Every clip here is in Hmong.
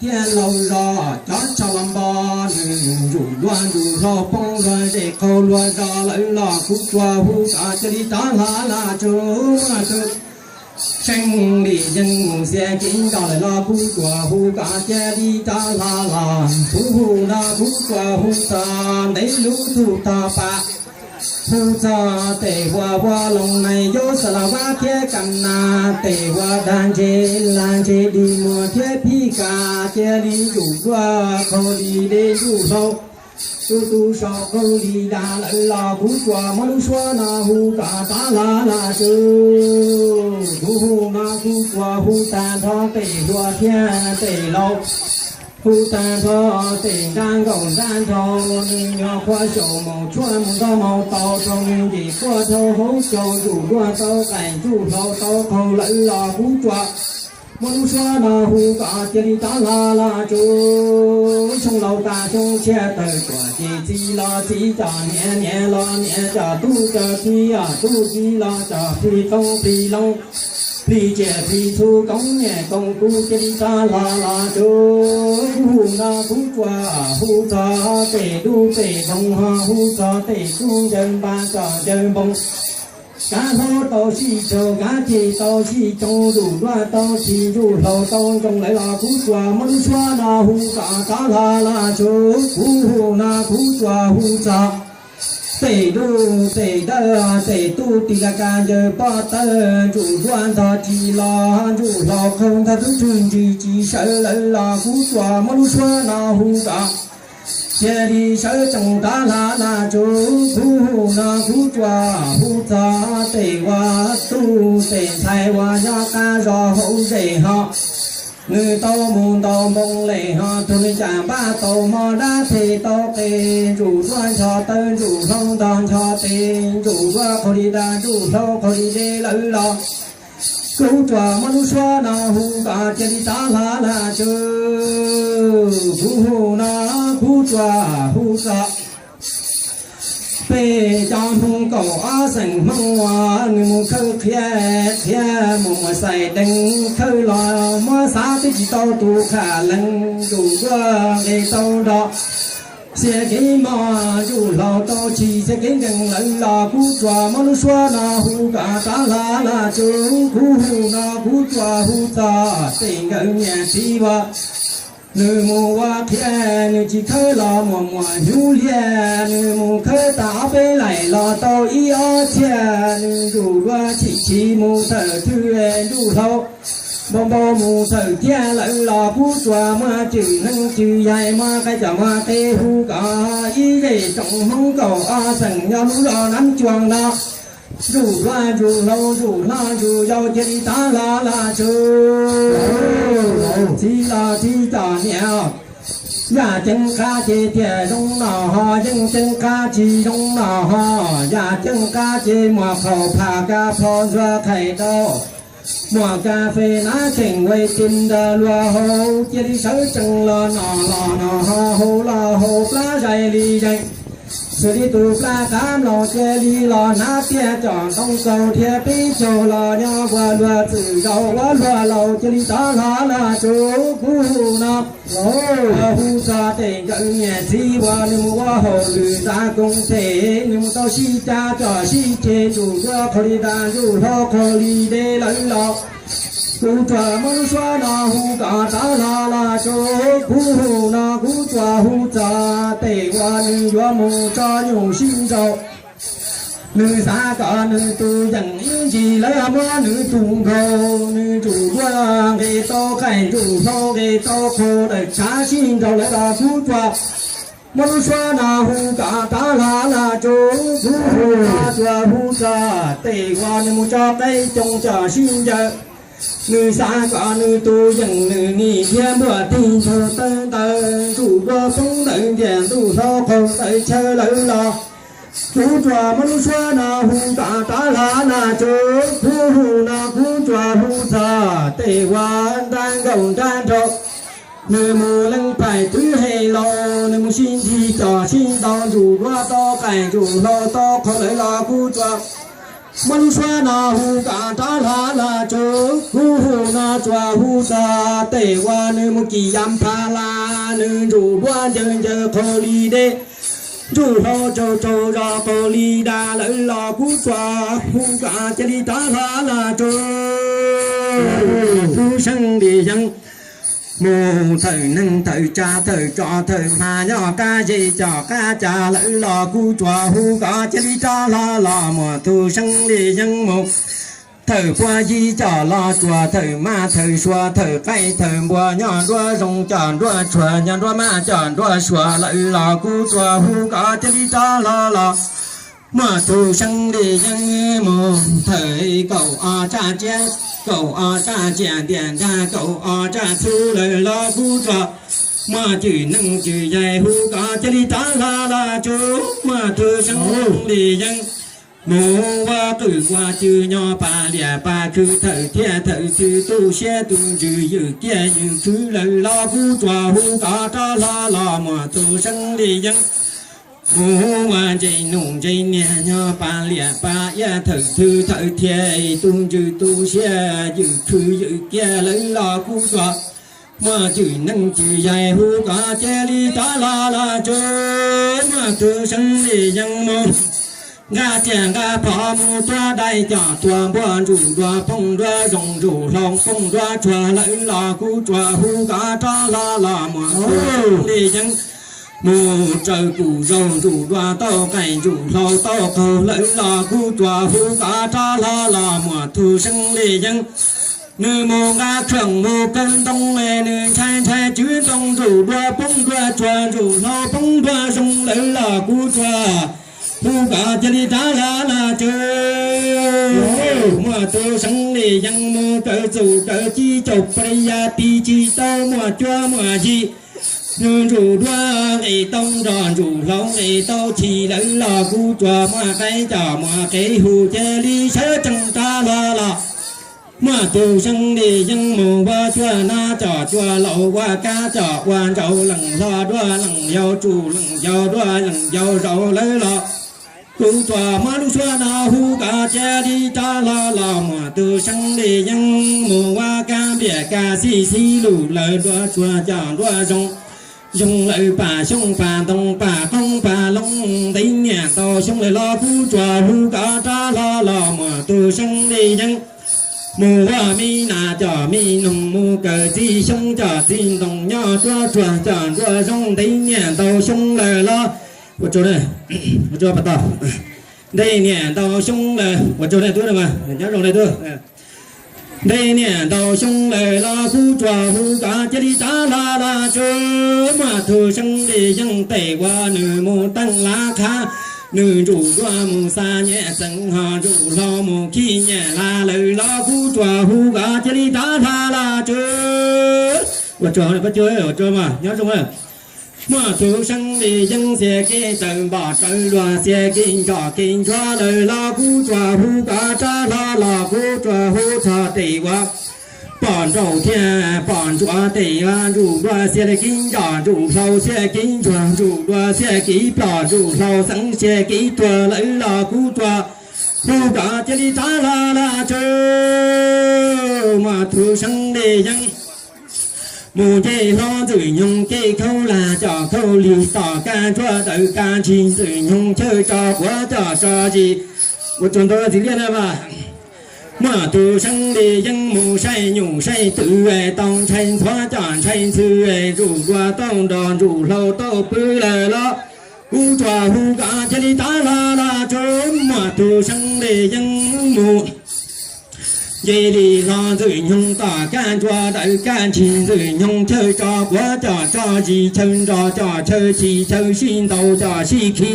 thiab laus zos cov tsho los npo, nws ntsuj duab ntsuj hlauv poob luag zej qaug luag zos lawm los kuv tsuas hu kom cia li rov hla laj tsuag muaj tus seeb li yeej mus xiab kev nco lawm los kuv tsuas hu kom cia li rov hla los kuv hu no kuv tsuas hu txog ntev lub tug tog pas, hu txog tej huab voj loos nais yau xa la vab thiab kam nas, tej huab dag ntse lag ntse dig muag thiab phij kas cia li ntsuj duab qaug li dej ntsuj hlauv, tus tus saum qaug li dag lawm los kuv tsuas muab lub suab no hu kom rov hla laj tsuag. Kuv hu no kuv tsuas hu tag nrho tej hluas thiab tej laus, hu tag nrho tej nrab nkaum nrab nrau, nws nyuam qhuav xyaum mus tshuab mus nrog mus tau rau nws ntim quaj rau hauv caug ntsuj duab tau qaij ntsuj hlauv tau qaug lawm los kuv tsuas muab lub suab no hu kom cia li rov hla laj tsuag. Xyoo laus tas xyoo tshiab tawm tuaj ces txiv los txiv cov niam, niam los niam cov tub, cov txiv os tub, txiv los cov plig qoob plig loo, plig tsiaj plig txhu koom niam koom tub cia li rov hla laj tsuag. Kuv hu no kuv tsuas hu txog tej dub tej doog ho hu txog tej tub ncaws npas cov ncaws npoo. Kav hlaub tau sij tsaug, kav ceg tau sij tsoo, ntsuj duab tau tshis, ntsuj hlauv tau ntsoog lawm los kuv tsuas muab lub suab no hu kom rov hla laj tsuag. Kuv hu no kuv tsuas hu txog tej dub tej dawb, tej tub tis las kas ncaws pob tawb, ntsuj duab ntog tsis los, ntsuj hlauv qaug ntog tub tswg ntsis tsis sawv lawm los kuv tsuas muab lub suab no hu kom cia li sawv tsees rov hla laj tsuag. Kuv hu no kuv tsuas hu txog tej ua tub tej ntxhais uas nyob qab zos hauv zej ho, nws tau mus ntaus npoo les ho tuag, nws caj npab tau mob dab them tau qe, ntsuj duab ncho taw ntsuj hlauv ntog ncho tes, ntsuj duab qaug li dag ntsuj hlauv qaug li dej lawm los kuv tsuas muab lub suab no hu kom cia li rov hla laj tsuag. Kuv hu no kuv tsuas hu txog peb cov Hmoob kaum ob xeem Hmoob uas nws mus khawb qhiav qhiav mus muag xais dees khawb los muab xav twb tsis tau tus qhia lees, ntsuj duab nqes tau nrov, xiab kev mob ntsuj hlauv tau tshis, xiab kev nkees lawm los kuv tsuas muab lub suab no hu kom rov hla laj tsuag. Kuv hu no kuv tsuas hu txog tej nkawm niam txiv uas nws mus ua qhia, nws tsis khawb los muag muag hnyuv liaj, nws mus khawb tag ob peb laim los tau ib ob txhiab, nws ntsuj duab chim chim mus thawm thwj ntsuj hlauv, npau npau mus thawm thiab lawm los kuv tsuas muab cwm neeg cwm yaig, muab qaib coj muab qe hu kom ib zej tsoom Hmoob kaum ob xeem nyob lub zos Nab Cuag no, ntsuj duab ntsuj hlauv ntsuj hlob ntsuj yau cia li rov hla laj tsuag. Txiv los txiv cov niam, yaj ceeb qab ces tiam zoo no ho, yeej ceeb qab tsis zoo no ho, yaj ceeb qab ces muaj qhaub phaj kab phob ntxuag qhaib daus, muaj kas fes nas kheej vais tim ntawm luag hauv, cia li sawv tsees los no los no ho, haus los haus plab zais li zais, xws li tus plab qab mloog cia li los hnav tiaj coj ntoo txaus thiab peb caug los nyob ua luag txwm zaus ua luag laus cia li rov hla laj tsuag. Kuv hu no hu txog tej nkawm niam txiv uas nws mus ua hauj lwm tsav koom them, nws mus tau sib cab coj sib ceg, ntsuj duab qaug li dag ntsuj hlauv qaug li dej lawm los kuv tsuas muab lub suab no hu kom rov hla laj tsuag. Kuv hu no kuv tsuas hu txog tej uas nws yuav mus tso nyuj sib nraus, nws xav kom nws tus yeem ib ntsis lawv muab nws tus nkaus, nws ntsuj duab nqes tau qaij ntsuj hlauv nqes tau qhau, tawm tshav sib nraus lawm los kuv tsuas muab lub suab no hu kom rov hla laj tsuag. Kuv hu no tsuas hu txog tej uas nws mus tso qaib coo coj sib ncaws, nws xav kom nws tus yeem nws nim thiab npuaj tig ntsug tawv ntawd, ntsuj duab poob ntawm ntiaj ntuj hlauv qaug ntawm chaw lawm los kuv tsuas muab lub suab no hu kom rov hla laj tsuag. Kuv hu no kuv tsuas hu txog tej uas nrab nkaum nrab nraug, nws mus leej phaim twv hem laus, nws mus sib nrig coj sib ntaus, ntsuj duab tau qaij ntsuj hlauv tau qhau lawm los kuv tsuas Muab lub suab no hu kom rov hlo los tsuav, kuv hu no tsuas hu txog tej uas nws mus kis yam pha las, nws ntsuj duab ncaws ncaws qaug li dej, ntsuj hlauv tsaug tsaug zog qaug li dab lawm los kuv tsuas hu kom cia li rov hlo los tsuav. Tub Seeb Lis Yeeb mus thawm neeg thawm tsav thawm tso thawm hma nyob qab zej coj qab cas lawm los kuv tsuas hu kom cia li rov hlo los muaj tub Seeb Lis Yeeb mus thawm puag yig coj los tsuas thawm mab thawm suav thawm qaib thawm npua nyob nruab zoov coj nruab tshuaj nyob nruab mab coj nruab suav lawm los kuv tsuas hu kom cia li rov hlo los muaj tub Seeb Lis Yeeb mus thawm kaum ob tsab tsiaj, kaum ob tsab tsiaj ntiaj nrag kaum ob tsab txhu lawm los kuv tsuas muaj cwm neej cwm yaig hu kom cia li rov hlo los tsuav muaj tub Seeb Lis Yeeb mus ua qwm ua cwg nyob pas liaj pas khw thawm thiab thawm txwv tu siab tu ntsws ywm kiag ywm khwv lawm los kuv tsuas hu kom rov hlo los muaj tub Seeb Lis Yeeb mus ua ntse nus ntse niag nyob pas liaj pas iab thawm txwv thawm thiab tu ntsws tu siab ywm khwv ywm kiag lawm los kuv tsuas muaj cwm neej cwm yaig hu kom cia li rov hlo los tsuav muaj tub Seeb Lis Yeeb mus nqa riam nqa phom mus tua dais coj tua npua ntsuj duav poob nruab zoov ntsuj hlauv poob nruab tshuaj lawm los kuv tsuas hu kom rov hlo los muaj tub Seeb Lis Yeeb mus raws kuj zaug ntsuj duav tau qaij ntsuj hlauv tau qaug lawm los kuv tsuas hu kom rov hlo los muaj tub Seeb Lis Yeeb nws mus nqa kheej mus kawg ntoo, nws ntshai ntshai tswv ntoo ntsuj duav poob nruab tshuaj ntsuj hlauv poob nruab zoov lawm los kuv tsuas hu kom cia li rov hlo los tsuav muaj tub Seeb Lis Yeeb mus kawg txuj kawg ci caum pab yaj tis tsis tau muaj cuab muaj yig, nws ntsuj duav nqis tau nrog ntsuj hlauv nqis tau chim lawm los kuv tsuas muaj qaib coj muaj qev hu cia li sawv tsees rov hlo los muaj tub Seeb Lis Yeeb mus ua cuab nab coj cuab laus ua kab coj ua ntsauv leej hlob duab leej yau tsuj leej yau duab leej yau zaum lawm los kuv tsuas muab lub suab no hu kom cia li rov hlo los muaj tub Seeb Lis Yeeb mus ua kab npiaj kab xib xib lus lawm nruab tshuaj coj nruab zoov, zoov lawm pam xyoob pam ntoo pam qoob pam loo ntev niaj ntau xyoo lawm los kuv tsuas hu kom rov hlo los muaj tub Seeb Lis Yeeb mus ua me nas coj me noog mus kawg txiv xyoob coj txiv ntoo nyob nruab tshuaj coj nruab zoov ntev niaj ntau xyoo lawm los ua tsaug, ua tsaug pas tau. Ntev niaj ntau xyoo lawm ua tsaug nej tub, nyob zoo nej tub. Ntev niaj ntau xyoo lawm los kuv tsuas hu kom cia li rov hlo los tsuav muaj tub Seeb Lis Yeeb tej uas nws mus teeb lav qhab, nws ntsuj duav mus xa nyem xeev ho ntsuj hlauv mus khib nyem laj lawm los kuv tsuas hu kom cia li rov hlo los tsuav. Ua tsaug, ua tsaug mas nyob zoo. Muaj tub Seeb Lis Yeeb xiam kev tawm npom tawm luag xiam kev nco kev ntsuag lawm los kuv tsuas hu kom rov hlo los kuv tsuas hu txog tej uas pom nraug thiab pom ntsuag tej uas ntsuj duav xiam kev nco ntsuj hlauv xiam kev ntsuag ntsuj duav xiam kev ploj ntsuj hlauv xeev xiam kev tuag lawm los kuv tsuas hu kom cia li rov hlo los tsuav muaj tub Seeb Lis Yeeb mus nce hlo Ntxwg Nyoog kev khaub lag coj khaub lig tom kaj ntsuab tawm kaj ntshis Ntxwg Nyoog chaw tso quav coj tso zis. Ua tsaug ntau txiv liaj na mas. Muaj tub Seeb Lis Yeeb mus saib nyuj saib twm tau ntshai ntxhuav coj ntshai ntxhw, ntsuj duav tau nrog ntsuj hlauv tau pw lawm los kuv tsuas hu kom cia li rov hlo los tsuav muaj tub Seeb Lis Yeeb mus nce li hlo Ntxwg Nyoog tom kaj ntsuab tawm kaj ntshis Ntxwg Nyoog chaw tso quav coj tso zis chaw nrog coj chaw chim chaw sib ntaus coj sib khi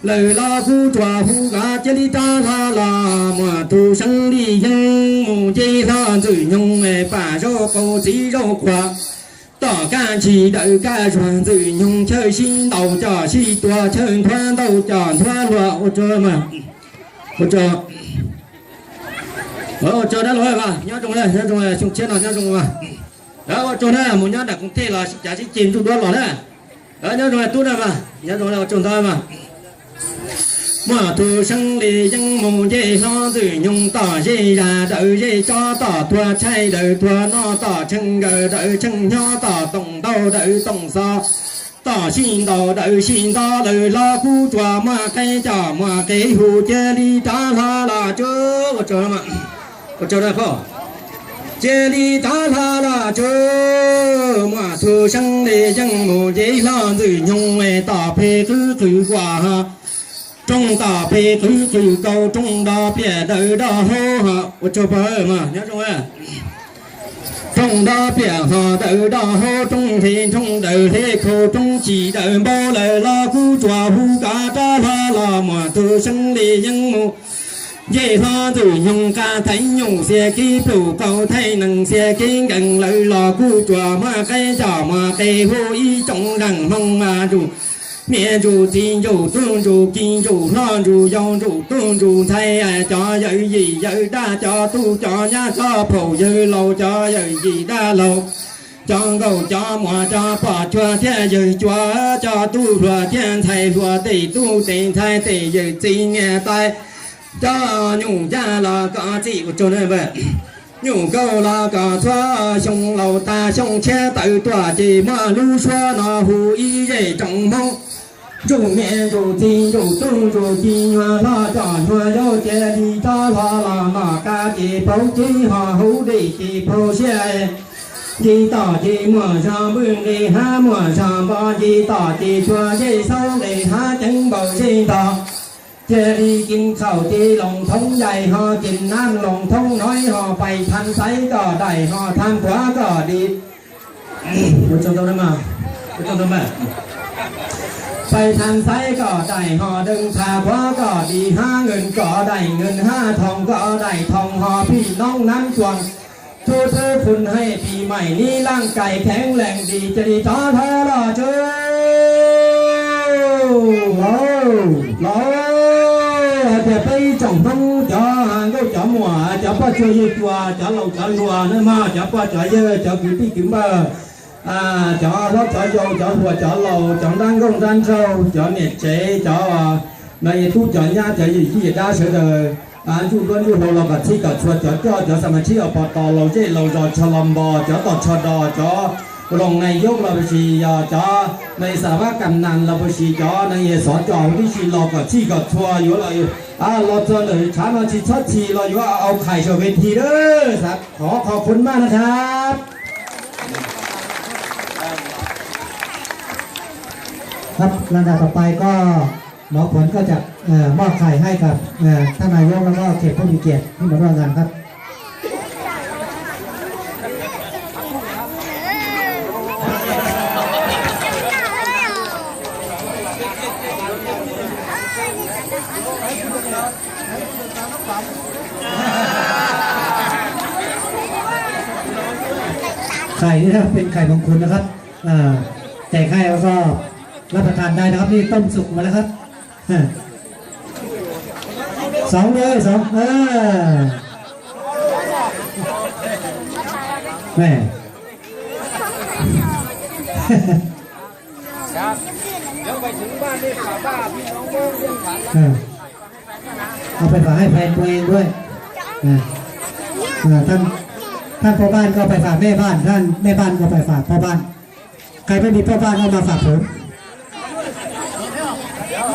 lawm los kuv tsuas hu kom cia li rov hlo los muaj tub Seeb Lis Yeeb mus nce hlo Ntxwg Nyoog pam zaub qaum txiv zaub qhuav tom kaj ntshis dawm kaj zuag Ntxwg Nyoog chaw sib ntaus coj sib tua chaw nthuav ntaus coj nthuav hluas. Ua tsaug mas, ua tsaug, ua tsaug dab laug mas nyob zoo, nyob zoo, xyoo tshiab no nyob zoo mas. Ua tsaug na, mus nyob nram koom tij los sib cav sib ceg ntsuj duab los na. Nyob zoo tub na mas nyob zoo, ua tsaug ntau mas. Muaj tug seeb li yeeb mus ncej hlob ntxwg nyoog tom zej zas dawm zej tsob tom tuag tshaij dawm tuag noj tom tsheej nkawm dawm tsheej hnyob tom toom ntau dawm toom xov tom sij ntaus dawm sij nto lawm los kuj tsuas muaj qe coj muaj qe hu cia li rov hlo los tsuj. Cia li rov hlo los tsuj. Muaj tug seeb li yeeb mus ncej hlob ntxwg nyoog tom phem qwb qws kuam ho rooj tom phem qwb qws kaus rooj do piam dawm do hau ho ua tsaug pog nyob zoo. Rooj do piam ho dawm do hau rooj nqhis rooj dawm hle khau rooj tsim dawm npau lawm los kuj tsuas hu koj rov hlo los muaj tug seeb li yeeb mus ncej hlob ntxwg nyoog qab theeb nyuj xiab kev pluj kaus theeb nees xiab kev nkees lawm los kuj tsuas muaj qe coj muaj qe hu ib tsoom leej hmoob mas ntsuj niam ntsuj txiv ntsuj tub ntsuj ki ntsuj hlob ntsuj yau ntsuj tub ntsuj ntxhais cov yawm yim yawm dab cov tub cov nyab cov phaum yawg laus cov yawm yim dab laug cov nkauj cov muam cov poj cuag thiab yawg cuag cov tub hluas thiab ntxhais hluas tej tub tej ntxhais tej yawm txiv niam tais cov nyuj yaj los kom txij ua tsaug na. Nyuj kaus los kom txhua xyoo laus tag xyoo tshiab tawm tuaj ces muaj lub suab no hu ib zej tsoom hmoob ntsuj niam ntsuj txiv ntsuj tub ntsuj ki nyuag hlob coj nyuag yau cia li rov hlo los noj qab ces paub tsev ho hauv dej ces paub siab. Nce toj ces muaj zog npwj nqis hav muaj zog npo nce toj ces tsuag zej xauv nqis hav ceev npaum zej ntog. Cia li kis txhaum ces loos thoob yaim ho kis nab loos thoob no ho pais thas xaiv kom daim ho thas puav kom di. Pais thas xaiv kom daim ho dees thas puav kom di hab nkees kom daim nkees hab thoom kom daim thoom ho phim noob nab tsuag tub tub fun hais pis maim nib laaj kais kheev lees di cia li rov hlo los tsuj. Laus, laus, hais tias peb ib tsoom Hmoob cov nkauj cov muam cov poj cuag yawg cuag cov laus cov hluas na mog, cov pog cov yawg cov kwv tij kwv npawg, cov hlob cov yau cov hluas cov laus cov nrab nkauj nrab nraug cov niam tsev cov no yog tub cov nyab cov yawm yij yawm dab sawv daws, ntsuj duab ntsuj hlauv los kom txhij kom txhua cov coj cov xa mas tshib os pos tos laus zej laus zos tsho los npos cov toj tsho dos cov loos nais yauj los puas sis yog cov nais xas vab kam nas los puas sis cov nais xov coj huv tib si los kom txhij kom txhua yuav los txog ntawm tshav no tsis txhob txhij los yuav au qhais saum ves thij lawm. Xav khov kho khun maj na khab. ครับ ลำดับต่อไปก็ หมอผลก็จะ เอ่อ มอบไข่ให้กับ เอ่อ ท่านนายก แล้วก็แขกผู้มีเกียรติที่มาร่วมงานครับ ไข่นี่นะครับ เป็นไข่มังคุดนะครับ อ่า แจกให้แล้วก็รับประทานได้นะครับ นี่ต้มสุกมาแล้วครับ อ่า สองเลย สอง เออ แม่ ครับ เดี๋ยวไปถึงบ้านนี่ฝากบ้านพี่น้องเมืองเรื่องฐาน เออ เอาไปฝากให้แฟนตัวเองด้วย นะ เออ ท่าน ท่านพ่อบ้านก็ไปฝากแม่บ้าน ท่านแม่บ้านก็ไปฝากพ่อบ้าน ใครไม่มีพ่อบ้านก็มาฝากผม เดี๋ยว